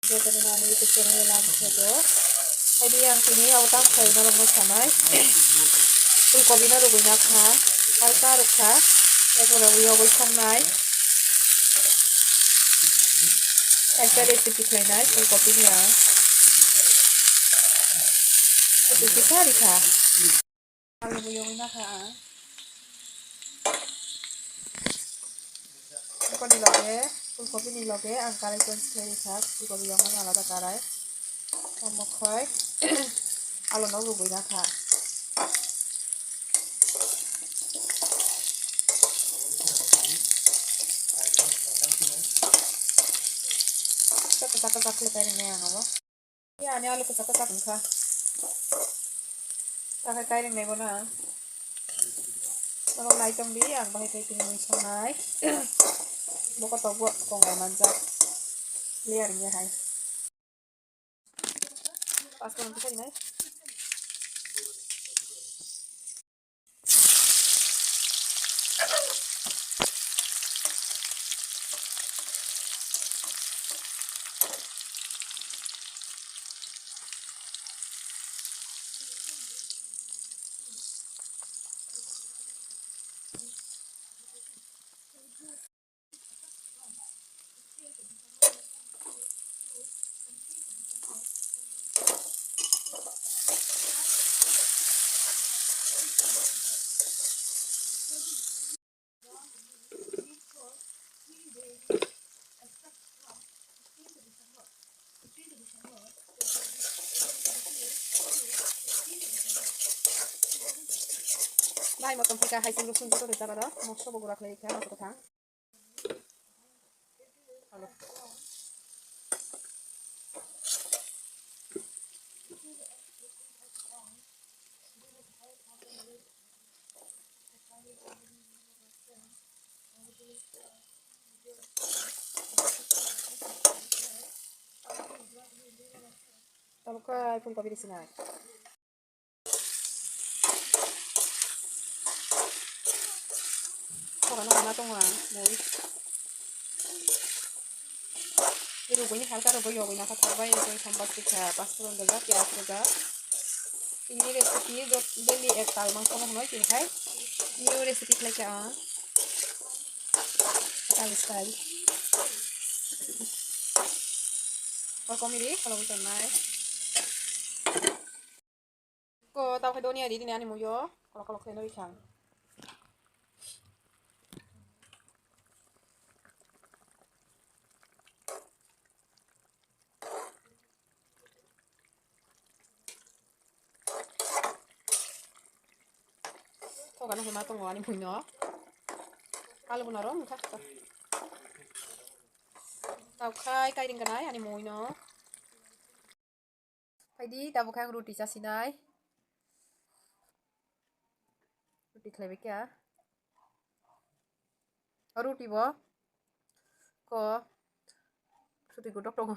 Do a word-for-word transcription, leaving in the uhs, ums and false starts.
Jotono ani YouTube channel o lang kheto. Haidi ang tini abo tang khlai norokno sanai. Phulkobi no rwgwi nakha. Halka rwkha. Ekore wi yogwi songnai. Kaisa recipe khlainai phulkobi ni ang. Rwgwi kisa rikha. Alu bo yogwi nakha ang. Phulkobi ni loge, phulkobi ni loge ang karai change khlai rikha, phulkobi yogmani alada karai. Omo khai alu no rwgwi nakha. Kwchak kwchak khlai kairinai ang abo. Ya, ani alu kwchak kwchak wngkha. Takhai kairing nai bono ang. Norok nai tong di, ang bahai khai tini mui sanai. Bo kotok bo tongo manjak. Clear wngya hai. Pas ko nang kisa nai. Bai motom phika hai sing rosun joto rijak aro mokso bo gura khlai kha mokso kwthang. Tabuk khe phulkobi rw sinai. Kokano hama tongo ang mui. Rugwini halka rugwi yogwi nakha thokbai rugwi sambar tikha pasforon rwjak piyaj rwjak. Tini recipe jot daily ek tal mangsa no hwnwi tini khai new recipe khlai kha ang. Tal style. Kokomiri kholobwi tongnai. Ko tamo khe doniya di dini ani muyo kolok kolok khe nori khang. Kokano hima tongo ani muino. Alu bo norom wngkha. Tau khai kairing kanai ani muino. Phaidi, tabuk khe ang roti chasinai. Roti khlaibai kha. O roti bo ko suti godok tongo.